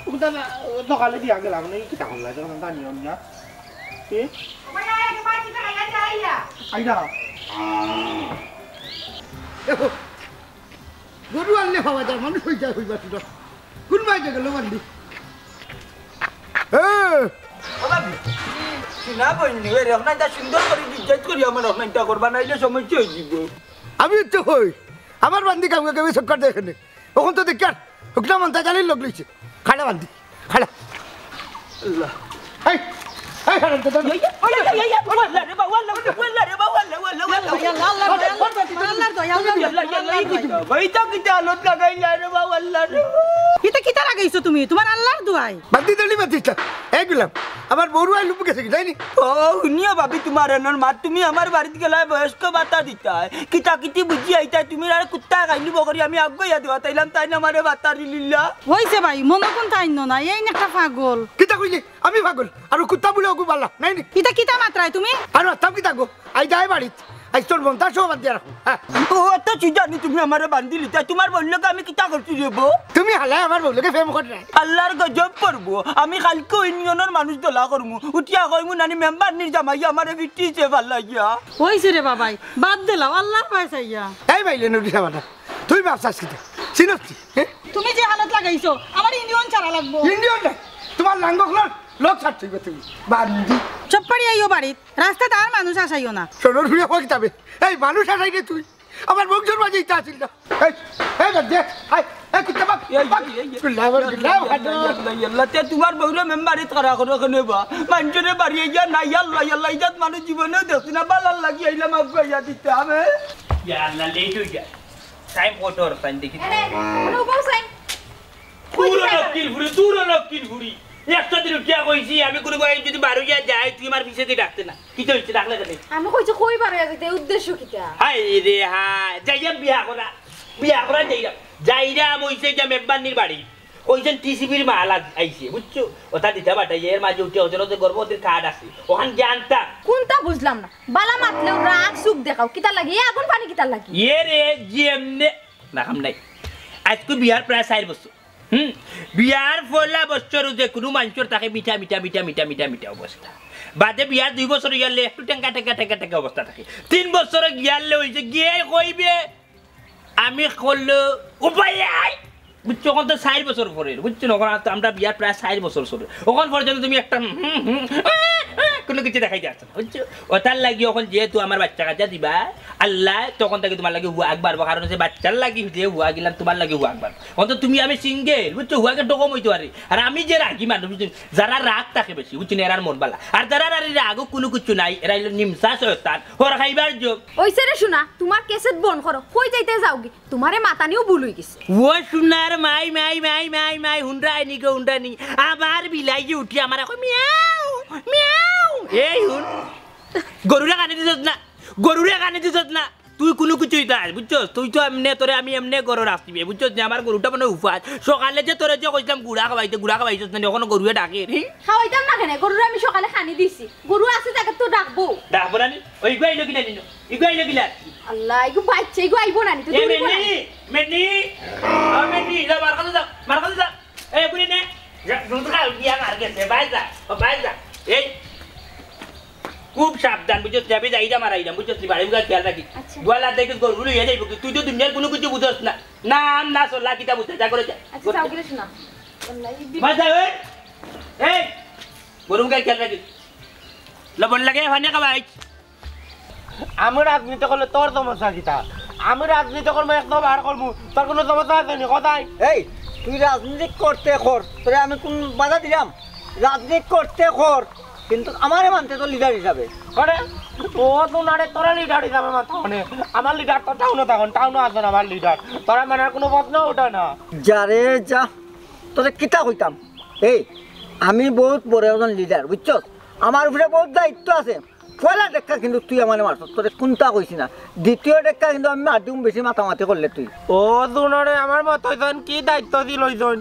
ও তো না, ও তো খালি দিয়া গেলাম, না, কিতা করলা, যখন জানি আমি না। কি? ওই আয়, আগে মাছ খাইয়া যাইয়া। আই যা। দেখো, গরু আনলে পাওয়া যায়, মানুষ হয়ে যায়, হইবা তুই। কোন মাঝে গেল বান্দি? এ, ও বাবু, শোনা বইনি, ওই রহনাইটা সুন্দর করে ডিজাইন করি আমার রহনাইটা করবা, নাইলে সমস্যা হয়ে যাব। আমি তো কই, আমার বান্দি কাউকে কেউ সরকার দেখে নে। ওখান তো দেখি আর, ওখানে মন্তা জালির লোক লইছে। খাড়া বান্দি, খাড়া। আল্লাহ। এই, এই, খাড়া তো জানি। ইতা কিতা আলোত লাগাইলা রে বাবা, আল্লাহ রে। ইতা কিতা লাগাইছো তুমি? তোমার আল্লাহর দোয়াই। বাদ দি দিলি, বাদ দিস না। এই গুলাম, আমার বউরু আই লুপ গেছে কি, যায়নি? ও, হুনিও ভাবি, তোমার এনর মাত, তুমি আমার বাড়িত গেলায় বয়স্ক ভাতা দিতায়। কিতা কিতি বুঝি আইতায়, তুমি আর কুত্তা খাইলি বকরি, আমি আগুয়াইয়া দেওয়া তাইলাম, তাইন আমারে ভাতা দিলিলা। হইছে ভাই, মনো কুন্তা আইন না, এই একটা পাগল। কিতা কইলি? আমি পাগল? আর ও কুত্তা বুলে ওগু বালা, নায়নি? ইতা কিতা মাতরায় তুমি? আর মাততাম কিতা গো? আই যায় বাড়িত। আইজ তোর মন্তা সহ বাদ দিয়া রাখো। হ্যাঁ। ও, অত কি জানি তুমি আমারে বান্দিলিতায়, তোমার বউর লগে আমি কিতা করছি রে বউ? তুমি হালায় আমার বউর লগে প্রেম কররায়। আল্লাহর গজব পড়বো। আমি কালকে ইউনিয়নর মানুষ দলা করমু। উঠিয়া কইমু নানি মেম্বার নির জামাই আমারে পিটিছে ফালাইয়া। হইছে রে বাবাই, বাদ দিলাও, আল্লাহর ভয় চাইয়া। এই বাইলে নুরি সাবানা, তুই বাপ চাস কিতা? চিনস তুই? হ্যাঁ? তুমি যে হালত লাগাইছো, আমার ইউনিয়ন ছাড়া লাগবো। ইউনিয়ন না, তোমার লাঙ্গল খোলার লোক ছাড়তে হইবে তুমি। বান্দি। চুপ করি আইও বাড়িত। রাস্তাত আর মানুষ আসাইও না। শোনো, রুইয়া কই যাবে? এই মানুষ আসাই রে তুই। আমার বংশর মাঝে ইতা আছিল না। এই, এই বাদ দে। এই, এই কিতা বাপ? এই, এই, এই, এই। গুল্লা আমার গুল্লা, ভালো। আল্লাহ, আল্লাহ, আল্লাহ, তে তোমার বউরে মেম্বারিত খাড়া করো কেনে বা? মানুষরে বাড়ি আইয়া না, ইয়া আল্লাহ, ইয়া আল্লাহ, ইজাত মানুষ জীবনেও দেখছি না, বালার লাগি আইলাম, আগুয়াইয়া দিতাম, হ্যাঁ? ইয়া আল্লাহ, লেট হয়ে যায়। টাইম কত ওর টাইম দেখি। আরে, আরে, উবাও চাই। কই দূর দিলে? লক্ষ্মীর ফুড়ি, দূর লক্ষ্মীর ফুড়ি। একটা দিন উঠিয়া কইছি, আমি কোনো বাড়ি যদি বারো গিয়া যাই, তুই আমার পিছে দিয়ে ডাকতে না। কিতা হইছে, ডাকলে কেনে? আমি কইছি, কই বারো গিয়া যাইতে, উদ্দেশ্য কিতা? হায় রে হায়, যাইয়া বিয়া করা, বিয়া করা যাইরা। যাইরা, আমি হইছে যে মেম্বারনির বাড়ি। কইছেন টিসিবির মাল আজ আইছে, বুঝছো? ওটা দিতে পাঠাই, এর মাঝে উঠে ওদের ওদের গর্ভবতীর কার্ড আছে। ওখান জানতা। কোনটা বুঝলাম না? বালা মাতলেও রাগ সুখ দেখাও। কিতা লাগি? এ আগুন পানি কিতা লাগি? এ রে, জি এমনে। না, কাম নাই। আজকে বিয়ার প্রায় চার বছর। হুম? বিয়ার পয়লা বছর যে কোনো মানুষের থাকে মিঠা, মিঠা, মিঠা, মিঠা, মিঠা, মিঠা অবস্থা। বাদে বিয়ার দুই বছর গেলে একটু টেঙ্কা, টেঙ্কা, টেঙ্কা, টেঙ্কা অবস্থা থাকে। তিন বছর গিয়ালে হইছে, গিয়ে কইবে, আমি করলে উপায় নাই। বুঝছো, ওখান তো চার বছর পরে, বুঝছো না? ওখান তো আমরা বিয়ার প্রায় চার বছর চলে। ওখান পর্যন্ত তুমি একটা হুম, হুম, হুম, আহ, আহ, কোনো কিছু দেখাই যাচ্ছে না, বুঝছো? ওটার লাগি ওখান যেহেতু আমার বাচ্চা কাচ্চা দিবা, আল্লাহ তখন থেকে তোমার লাগি হুয়া একবার, কারণ হচ্ছে বাচ্চার লাগি যে হুয়া গেলাম, তোমার লাগি হুয়া একবার। অন্ত তুমি আমি সিঙ্গেল, বুঝছো? হুয়াকে ডকম হইতে পারি। আর আমি যে রাগি মানুষ, বুঝছো? যারা রাগ থাকে বেশি, বুঝছো না? এরার মন বালা। আর যারা রাগও কোনো কিছু নাই, এরা হইলো নিমসা শয়তান, হর খাইবার যোগ। ওইসে রে শোনা, তোমার ক্যাসেট বন্ধ করো, কই যাইতে যাওগি? তোমারে মাতানিও ভুল হই গেছে। ও সোনার মাই, মাই, মাই, মাই, মাই, হুনরা আইনি গো, হুনরা নি। আবার বিলাইয়ে উঠি আমার এখন মিয়াও, মিয়াও। এই হুন, গরুরে কানে দিছত না, গরুরে কানে দিছত না। তুই কোনো কিছুই নাই, বুঝছস? তুই তো এমনে, তোরে আমি এমনে গরু রাখছি, বুঝছস? যে আমার গরুটা মানে উপাস। সকালে যে তোরে যে কইছিলাম গুড়া খাওয়াইতে, গুড়া খাওয়াইছস না, এখনো গরুয়ে ডাকে রে। খাওয়াইতাম না কেনে? গরুরে আমি সকালে খানি দিছি। গরু আছে জায়গা তো ডাকবো। ডাকবো না নি? ওই ইগু আইলো কিলা নিনো? ইগু আইলো কিলা? আল্লাহ, ইগু বাচ্চা, ইগু আইবো না নি? তুই এ দূরে মেনি, বল। মেনি, ও মেনি, যা মার কাছে যা, মার কাছে যা। এ বুড়ি নে, যা, দুধ খাও, গিয়া মার গেছে, বাইর যা, ও বাইর যা। এই, খুব সাবধান, বুঝছস? যাবি যাই যা মারাই যা, বুঝছস? বাড়ি মুখে খেয়াল রাখি। আচ্ছা। গোয়ালা দেখিস গরু লইয়া যাইব কি? তুই তো দুনিয়ার কোনো কিছু বুঝছস না। নাম না চলা কিতা বুঝছস? যা করে যা। আচ্ছা, যাও গিয়ে শোনা। আল্লাহ, এই বি- বাদ যা, এই, এই, গরু মুখে খেয়াল রাখিস। লবণ লাগে, পানি খাবাই। আমি রাজনীতি করলে তোর সমস্যা কিতা? আমি রাজনীতি করবো, একদম আর করবো, তোর কোনো সমস্যা আছে নি? কোথায়? এই, তুই রাজনীতি করতে কর, তোরে আমি কোন বাধা দিলাম? রাজনীতি করতে কর, কিন্তু আমারে মানতে তো লিডার হিসাবে। আরে, ও তো নারে, তোরা লিডার হিসাবে মানতে মানে, আমার লিডার তো টাউনো থাকইন, টাউনো আছইন আমার লিডার, তোরা মানার কুনু প্রশ্ন উঠে না। যা রে যা, তোরে কিতা কইতাম? এই, আমি বউত বড় একজন লিডার, বুঝছস? আমার উপরে বউত দায়িত্ব আছে। পয়লা দেখা কিন্তু তুই আমারে মারছস, তোরে কুনতা কইছি না। দ্বিতীয় দেখা কিন্তু আমি মার দিমু বেশি মাতামাতি করলে তুই। ও দুনারে, আমার মতইছইন কি দায়িত্ব দিল অইছইন?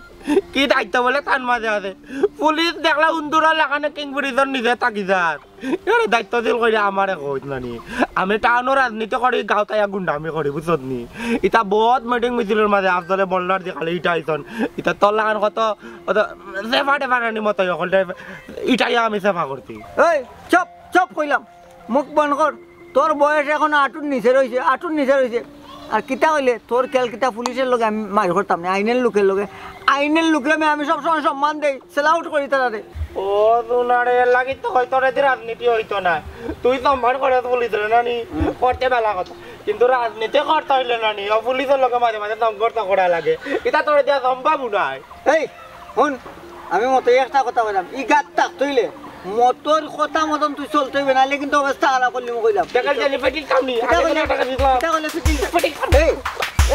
কি দায়িত্ব বলে তার মাঝে আছে? পুলিশ দেখলা উন্দুরা লাখান কিং পুলিশর নিজে থাকি যার। এরে দায়িত্ব দিল কইরা আমারে কইছ না নি? আমি টাউনো রাজনীতি করি, গাঁওত আইয়া গুন্ডামি করি, বুঝছত নি? ইতা বউত মিটিং মিছিলর মাঝে আফজলে বল্লার যে খালি ইটা আইছইন। ইতা তোর লাখান কত, কত সেফা টেফা নানি মতো হকল টাইপ ইটাই আমি সেফা করছি। এই, চুপ, চুপ কইলাম। মুখ বন্ধ কর। তোর বয়স এখন আটুর নিচে রইছে, আটুর নিচে রইছে। আর কিতা কইলে, তোর খেয়াল কিতা পুলিশর লগে আমি মাইর করতাম না, আইনের লোকের লগে। আইনের লোকরে আমি, আমি সবসময় সম্মান দেই, সেলাউট করি তারারে। ও দুনারে, এর লাগি তো কই তোর এদি রাজনীতি অইতো না। তুই সম্মান করস পুলিশরে নানি, করতে ভালা কথা। কিন্তু রাজনীতি করতে অইলে নানি, ও পুলিশর লগে মাঝে মাঝে সংঘর্ষ করা লাগে। ইতা তোর দিয়া সম্ভব নায়। এই, হুন, আমি মতই একটা কথা কইলাম, ই গাত থাকতে অইলে মতর কথা মতন তুই চলতে অইবে, নাইলে কিন্তু অবস্থা খারাপ করিলিমু কইলাম। টাকা জানি পেটি খাওনি, কিতা কইলে? টাকা দিবা। কিতা কইলে তুই কি? পেটি খাওনি। এই,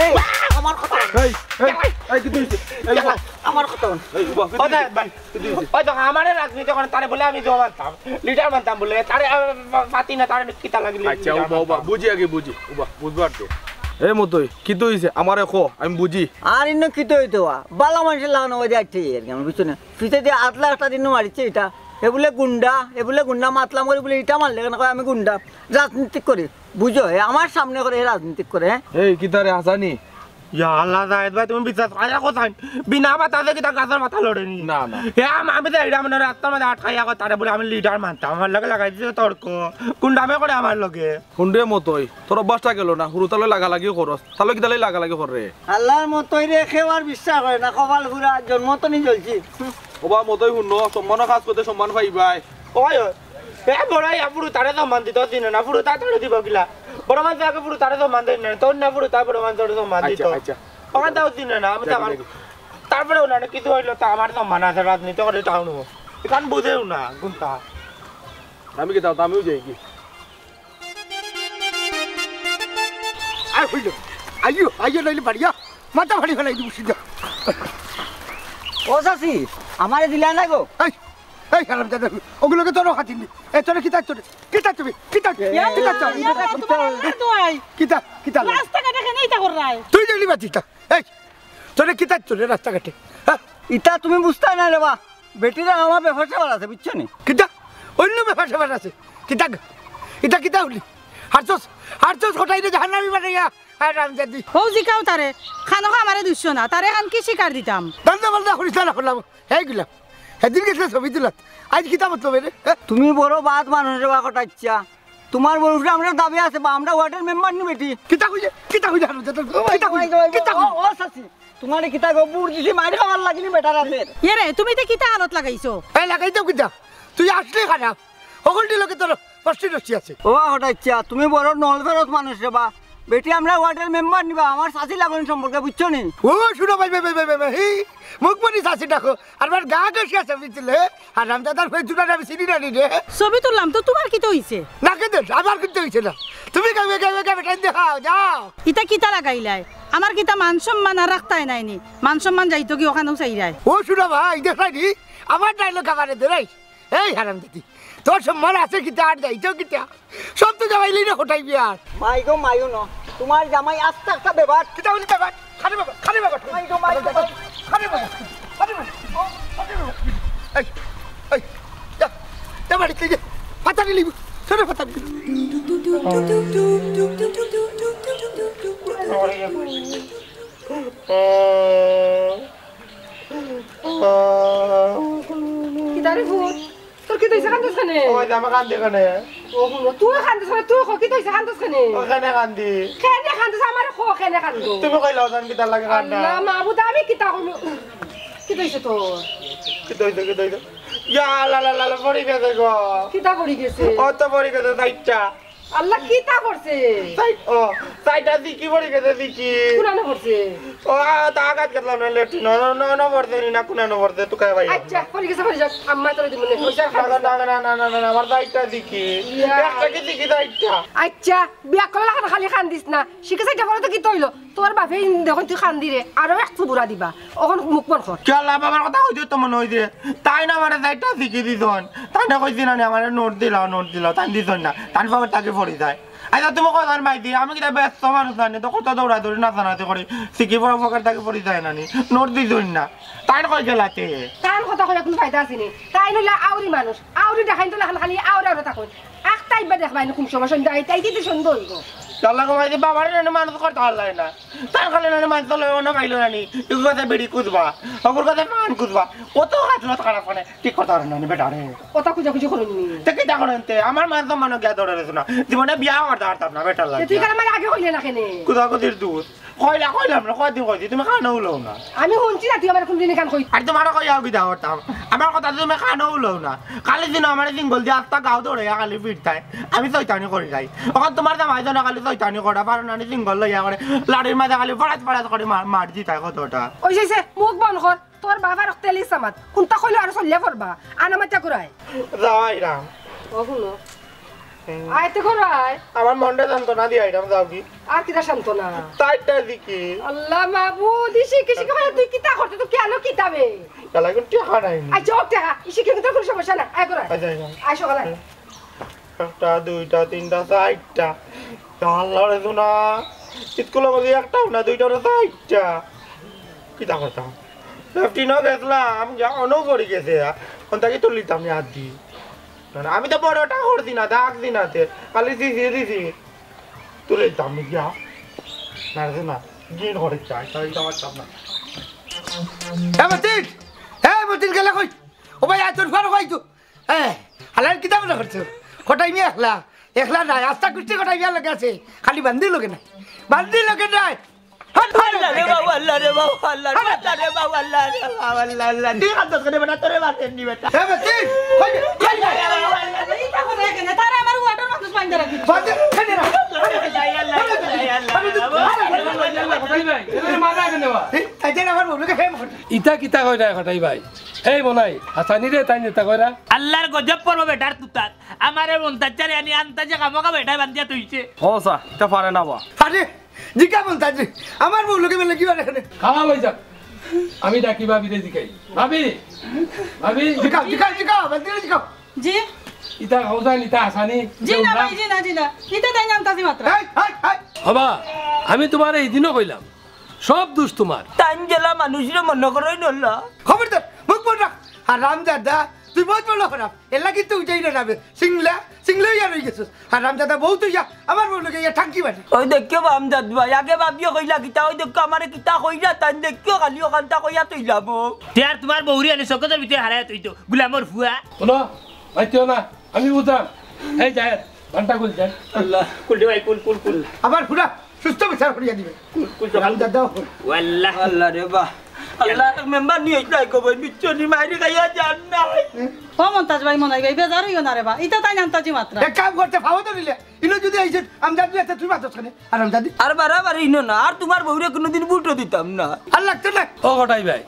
এই, আমার কথা হুন। এই, এই, এই, কিতা অইছে? এই, বাবা। আমার কথা হুন। এই, বাবা, কিতা অইছে? ভাই। কিতা অইছে? ওই দেখো, আমারে রাজনীতি করে, তারে বলে আমি জমা মানতাম, লিডার মানতাম বলে, তারে, আহ, পাতি না, তারে কিতা লাগি আচ্ছা, লিডার ও বাবা, মানতাম। বুঝি আগে বুঝি, ও বাবা, বুঝবার দে। এ মতই, কিতা অইছে? আমারে ক, আমি বুঝি। আর ইনো কিতা অইতো বা? বালা মানুষর লাগানো ওই যে আইছে এর, আমার পিছনে। পিছে দিয়া আতলা একটা দিন মারিছে ইটা। এ বুলে গুন্ডা, এ বুলে গুন্ডা মাতলাম করি বুলে ইটা মারলে কেনে কয় আমি গুন্ডা। রাজনীতি করে, বুঝো, এ আমার সামনে করে এ রাজনীতি করে, হ্যাঁ? এই, কিতা রে, হাসানি? ইয়া আল্লাহ, জায়েদ ভাই, তুমি বিশ্বাস করা কথা। বিনা বাতাসে কিতা গাছর পাতা লড়ে নি? না, না। এ আম-, আমি তো এইটা মানে রাস্তার মাঝে আটকাইয়া কথা, তারে বুলে আমি লিডার মানতাম, আমার লগে লাগাই দিছে তর্ক। গুন্ডামে করে আমার লগে। হুনরে মতই, তোর অভ্যাসটা গেল না, হুরুতার লগে লাগালাগি করস। তার লগে কিতার লাগি লাগালাগি কররে? আল্লাহর মতই রে, কেউ আর বিশ্বাস করে না, কপাল পুড়া, জন্ম তো নি জ্বলছি। ও বা মতই হুনো, সম্মানর কাজ করতে সম্মান পাইবায়। ওই, ওই, এ বড় ইয়া পুরু তারে সম্মান দিত দিন না, পুরু তা তারে দিব কিলা? বড় মানুষ আগে পুরু তারে সম্মান দেন না, তোর না পুরু তা বড় মানুষ তোরে সম্মান দিত। আচ্ছা, আচ্ছা। ওখান তাও দিন না, আমি তো যাবি আমার নাকি? তারপরে ওনারা কিছু হইলো তো আমার সম্মান আছে, রাজনীতি করে টাউন। এখান বুঝেও না, গুনতা। আমি কি তাও, আমিও যাই কি? আর হইল, আইও, আইও, নাইলে বাড়িয়া, মাথা ফাড়ি ফেলাই দিব সিধা। ও চাচি, আমারে দিলা না গো। এই, এই হারামজাদা, ওগুলোকে তোরও খাতিনি। এ, তোরে কিতা তোরে? কিতা তুমি? কিতা? এ, কিতা তোর? ইয়া, তোমার না তো আই। কিতা? কিতা? রাস্তাঘাটে কেন ইতা কররায়? তুই জানি বাঁচিস না। এই, তোরে কিতা তোরে রাস্তাঘাটে? হ্যাঁ? ইতা তুমি বুঝতায় না রে বা। বেটিরা আমার ব্যাপার স্যাপার আছে, বুঝছো নি? কিতা? অন্য ব্যাপার স্যাপার আছে? কিতা? ইতা কিতা হলি? হারছস, হারছস কোথায় রে জাহান্নামি বানাইয়া? হারামজাদি। ও জিকাও তারে, খানো খা আমারে দুষছো না, তারে খান কি শিকার দিতাম? দান্দা বান্দা করিস না, রাখলাম। হেই গুলাম। হেদিন গেছিলে ছবি তুলাত। আজ কিতা মতলব রে? হ্যাঁ? তুমি বড় বাদ মানুষ রে বা কটাচ্ছা। তোমার বউর উপরে আমরার দাবি আছে বা আমরা ওয়ার্ডের মেম্বার নি বেটি। কিতা কইলে? কিতা কইলে হারু? কিতা কইলে? কিতা কইলে? ও, ও চাচি, তোমারে কিতা গো বুড় দিছি মাইর খাওয়ার লাগি নি বেটার হাতে? এ রে, তুমি তে কিতা হালত লাগাইছো? এই লাগাইতাম কিতা? তুই আসলে খারাপ। হকলটি লোকে তোর কষ্টি নষ্টি আছে। ও হটাইচ্ছা, তুমি বড় নল ফেরত মানুষ রে বা। বেটি আমরা ওয়ার্ডের মেম্বার নি বা, আমার চাচি লাগুন সম্পর্কে বুঝছো নি? ও শুনো ভাই, ভাই, ভাই, ভাই, ভাই, হি, মুখ বনি চাচি ডাকো। আর আমার গা ঘেঁষে আছে, বুঝছিলে? হারামজাদার ফেস দুটার আমি চিনি না নি রে। ছবি তুললাম তো, তোমার কিতা অইছে? না, কেন? আমার কিচ্ছু অইছে না। তুমি গাবে, গাবে, গাবে, টাইম দেখাও, যাও। ইতা কিতা লাগাইলায়? আমার কিতা মান সম্মান আর রাখতায় নাই নি? মান সম্মান যাইতো কি ওখানেও চাইরায়? ও শুনো ভাই, দেখলাই নি? আমার ডায়লগ আমারে দেরাই। এই হারামজাদি, তোর সম্মান আছে কিতা আর যাইতো কিতা? সব তো জামাই লইলে হোটাই বিয়ার। মাই গো মাইও ন, তোমার জামাই আস্তে আস্তে বেবাট। কিতা বলি বেবাট? খালি বেবাট, খালি বেবাট। মাই গো মাই গো মাই। খালি বেবাট, খালি বেবাট। ও, খালি বেবাট। এই, এই, যা, যা বাড়িতে যা। ফাতারি লিবি, সরে ফাতারি। কিতা রে ভূত? তোর কিতা অইছে, কান্দস কেনে? ওই যে আমি কান্দি কেনে? ও হুনো, তুই কান্দস কেনে? তুই ক, কিতা অইছে, কান্দস কেনে? ও কেনে কান্দি? কেনে কান্দস? আমারে ক, কেনে কান্দস? তুমি কইলাও জান কিতার লাগি কান্দা? আল্লাহ মাবুদ, আমি কিতা কইমু? কিতা অইছে তোর? কিতা অইছে, কিতা অইছে? ইয়া, লা, লা, লা, লা, পড়ি গেছে গো। কিতা পড়ি গেছে? ও তো পড়ি গেছে, চাইরটা। আল্লাহ, কিতা করছে? চাই-, ও, চাইটা দিকি পড়ি গেছে, দিকি। কুনানো পড়ছে? ও, আ, তা আঘাত করলাম না, লেট্রিন। ন, ন, ন, ন পড়ছে নি না, কুনানো পড়ছে, তুকাই ভাই। আচ্ছা, পড়ি গেছে, পড়ি যাক। আম্মা তোরে দিমু নে। ওই যা, না, না, না, না, না, না, না, আমার চাইটা দিকি। ইয়া। একটা কি দিকি, চাইটা? আচ্ছা, বিয়া করলে খালি কান্দিস না। শিখে চাইটা পড়ে তো কিতা অইলো? তোর বাপে দেখইন তুই কান্দিরে, আরো এক চুবুরা দিবা। অখন মুখ বন্ধ কর। কিয়া আল্লাহ, বাবার কথা কইতে তো মনে অইছে। তাইন আমারে চাইটা দিকি দিছইন। তাইন কইছি না নি আমারে নোট দিলাও, নোট দিলাও। তাইন দিছইন না। তাইন পকেট থাকি পড়ি যায়। আচ্ছা, তুমি কও জান ভাই দি, আমি কিতা ব্যস্ত মানুষ নানি, তো কত দৌড়াদৌড়ি নাচানাচি করি। সিকি পড়া পকেট থাকি পড়ি যায় নানি। নোট দিছইন না। তাইন কই গেলাতে? তান কথা কইয়া কুনু ফায়দা আছে নি? তাইন অইলা আউরি মানুষ। আউরি দেখাইন তো লাখান খালি আউরি আউরি থাকইন। আখতা ইবা দেখবায় নি কুন সময় সন্ধ্যা অইতে অইতে সন্ধ্যা অইবো। আল্লাহ গো ভাই দি, বাবারে নানি মানুষ করতে পারলাই না। তার খালি নানি মানুষ লয় অন্য পাইলো নানি। ইগুর কাছে বিড়ি খুঁজবা, অগুর কাছে পান খুঁজবা। কত হাত লত খারাপ মানে, ঠিক করতে পারে নানি বেটা রে। কথা খুঁজাখুঁজি করইন নি। তে কিতা করইন তে? আমার মান সম্মান গিয়া ধরে রইছে না। জীবনে বিয়া করতে পারতাম না বেটার তে লাগি। তুই কেন আমার আগে কইলে না কেনে? কুদাকুদির দুধ। কইলা, কইলাম না, কয়দিন কইছি, তুমি কানো উলাও না। আমি হুনছি না তুই আমার কুনদিন ইখান কই। আর তোমারে কইয়াও কিতা করতাম? আমার কথা তুমি কানো উলাও না। খালি দিন আমারে সিঙ্গল দিয়া আস্তা গাও দৌড়াইয়া খালি ফিরতায়। আমি শয়তানি করি যাই। অখন তোমার জামাই জানো খালি শয়তানি করে, পারো না নি সিঙ্গল লইয়া করে। লাড়ির মাঝে খালি ফড়াত ফড়াত করে মার, মার দিতায় কতটা। ওই যে, যে, মুখ বন্ধ কর। তোর বাবার তেলি সামাত। কুনটা কইলো আর চলিয়া পড়বা। আনা মাতিয়া করায়। যাও আইরাম। ও হুনো। আইতে করায়। আমার মনটা সান্ত্বনা দিয়া আইরাম, যাও কি? আর কিতা সান্ত্বনা? তাইটা দিকে। আল্লাহ মাবুদ, ইশি কিশি করে তুই কিতা করতে, তুই কেন কিতাবে? তাহলে এখন টেকা নাই নি। আচ্ছা, ও টেকা। ইশি কিন্তু কোনো সমস্যা না। আয় করায়। আচ্ছা, আচ্ছা। আয় সকালে। একটা, দুইটা, তিনটা, চাইরটা। আল্লাহ রে সোনা। স্কুলে বলি একটাও না, দুইটা না, চাইরটা। কিতা করতাম? লেফটিনও গেছলাম, গিয়া অনও পড়ি গেছে। অন থাকি তুলিতাম নি আদি। না, না, আমি তো বড়টা করছি না, দাগ দি না তে। খালি দিছি, দিছি। তুলিতাম নি গিয়া। না রে না, গিন করে চাই, তাই তো আমার চাপ না। এ মতিন! এ মতিন, গেলে কই? ও ভাই, আয় তোর ফারো ভাই তো। এ, হালার কিতা মনে করছো? কটাই মিয়া একলা। একলা নাই, আস্তা কুষ্টি কটাই মিয়া লগে আছে। খালি বান্দি লগে নাই। বান্দি লগে নাই। আল্লাহ রে বাবা, আল্লাহ রে বাবা, আল্লাহ রে বাবা, আল্লাহ রে বাবা, আল্লাহ, আল্লাহ। তুই কান্দছ কেনে বেটা, তোরে মারতে নি বেটা। এ বেটি, কই, কই, কই? ইতা কথা কেনে? তারা আমার ওয়াটার মানুষ বাইন্দা রাখি। বাদ দে, কেনে রা? আল্লাহ, আল্লাহ, আল্লাহ, আল্লাহ। এই, তাই যে আমার বউরে ফেম করে। ইতা কিতা কইরা কটাই ভাই? এই বনাই, হাসানি রে, তাই নেতা কইরা। আল্লাহর গজব পড়বো বেটার তুতাত। আমারে মন্তাজ চারে আনি আন্তাজে কামকা বেটায় বান্ধিয়া থইছে। ও সা, ইতা পারে না বা। আরে, জিকা মন্তাজ রে, আমার বউ লগে বেলে কি বারে এখানে? খাওয়া হয়ে যাক। আমি ডাকি ভাবি রে জিকাই। ভাবি, ভাবি। জিকাও, জিকাও, জিকাও, বান্দি রে জিকাও। জি। ইতা হউজান, ইতা হাসানি। জি না ভাই, জি না, জি না। ইতা তাইন আন্তাজি মাত্র। এই, এই, এই। হবা, আমি তোমারে এই দিনও কইলাম, সব দোষ তোমার। তাইন যেলা মানুষরে মনে করইন অলা। খবরদার, মুখ বন্ধ রাখ। হারামজাদা, তুই বহুত বড় খারাপ। এলা কিন্তু উঠেই না যাবে। সিংলা, সিংলা ইয়া রই গেছস। হারামজাদা বউ তুই ইয়া, আমার বউ লগে ইয়া ঠাঙ্কি বাড়ি। ওই দেখিও বামজাদ ভাই, আগে ভাবিও কইলা কিতা, ওই দেখিও আমারে কিতা কইলা, তাইন দেখিও খালি অখানতা কইয়া তুই যাবো। তে আর তোমার বউরি আনি চকলেটর ভিতরে হারাইয়া তুই তো, গুলামর ফুয়া। হুনো, মাতিও না, আমি বুঝলাম। এই যায়, ঘন্টা খুল যায়। আল্লাহ, খুল দে ভাই, খুল, খুল, খুল। আবার ফুরা, সুস্থ বিচার করিয়া দিবে। কুল, কুল, সকাল। হারামজাদা। ওয়াল্লাহ। আল্লাহ রে বা। আল্লাহ, এক মেম্বার নিয়ে আইসলাই কবই, বিচ্ছনি মাইরে খাইয়া যান না। ও মন্তাজ ভাই, মনাই ভাই, বেজার হইও না রে বা। ইতা তাইন আন্তাজি মাত্রা। এক কাম করতে, ফাও তো নিলে। ইনো যদি এই যে আমজাদি আছে, তুই মাতস কেনে? আর আমজাদি? আর বাড়াবাড়ি ইনো না, আর তোমার বউরে কোনোদিন ভুটো দিতাম না। আর লাগতো না। ও কটাই ভাই,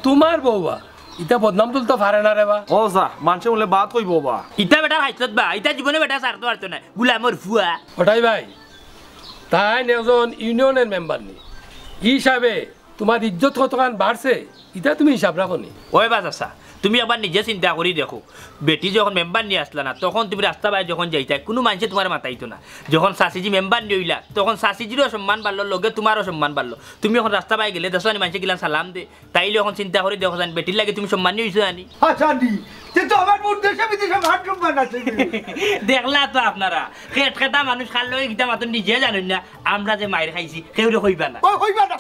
তোমার বউ বা, ইতা বদনাম তুলতে পারে না রে বা। ও সা, মানষে বলে বাদ কইবো বা। ইতা বেটার হাইছত বা, ইতা জীবনে বেটা ছাড়তে পারতো না, গুলামর ফুয়া। কটাই ভাই, তাইন একজন ইউনিয়নের মেম্বার নি, ই হিসাবে তোমার ইজ্জত কতখান বাড়ছে, ইতা তুমি হিসাব রাখো নি? ওই বা চাচা, তুমি একবার নিজে চিন্তা করি দেখো, বেটি যখন মেম্বার নি আছলা না, তখন তুমি রাস্তা বায় যখন যাইতায়, কুনু মানষে তোমারে মাতাইতো না। যখন চাচিজি মেম্বার নি অইলা, তখন চাচিজিরও সম্মান বাড়লো, লগে তোমারও সম্মান বাড়লো। তুমি অখন রাস্তা বায় গেলে দেখো নি মানষে কিলান সালাম দে, তাইলে অখন চিন্তা করি দেখো জানি, বেটির লাগি তুমি সম্মানী অইছো জানি। হাসানি, তে তো আমার বউর দেশে বিদেশে মান সম্মান আছে। দেখলা তো আপনারা, খেট খেটা মানুষ কার লগে কিতা মাতইন নিজে জানইন না, আমরা যে মাইর খাইছি, কেউরে কইবা না। ও, কইবা না।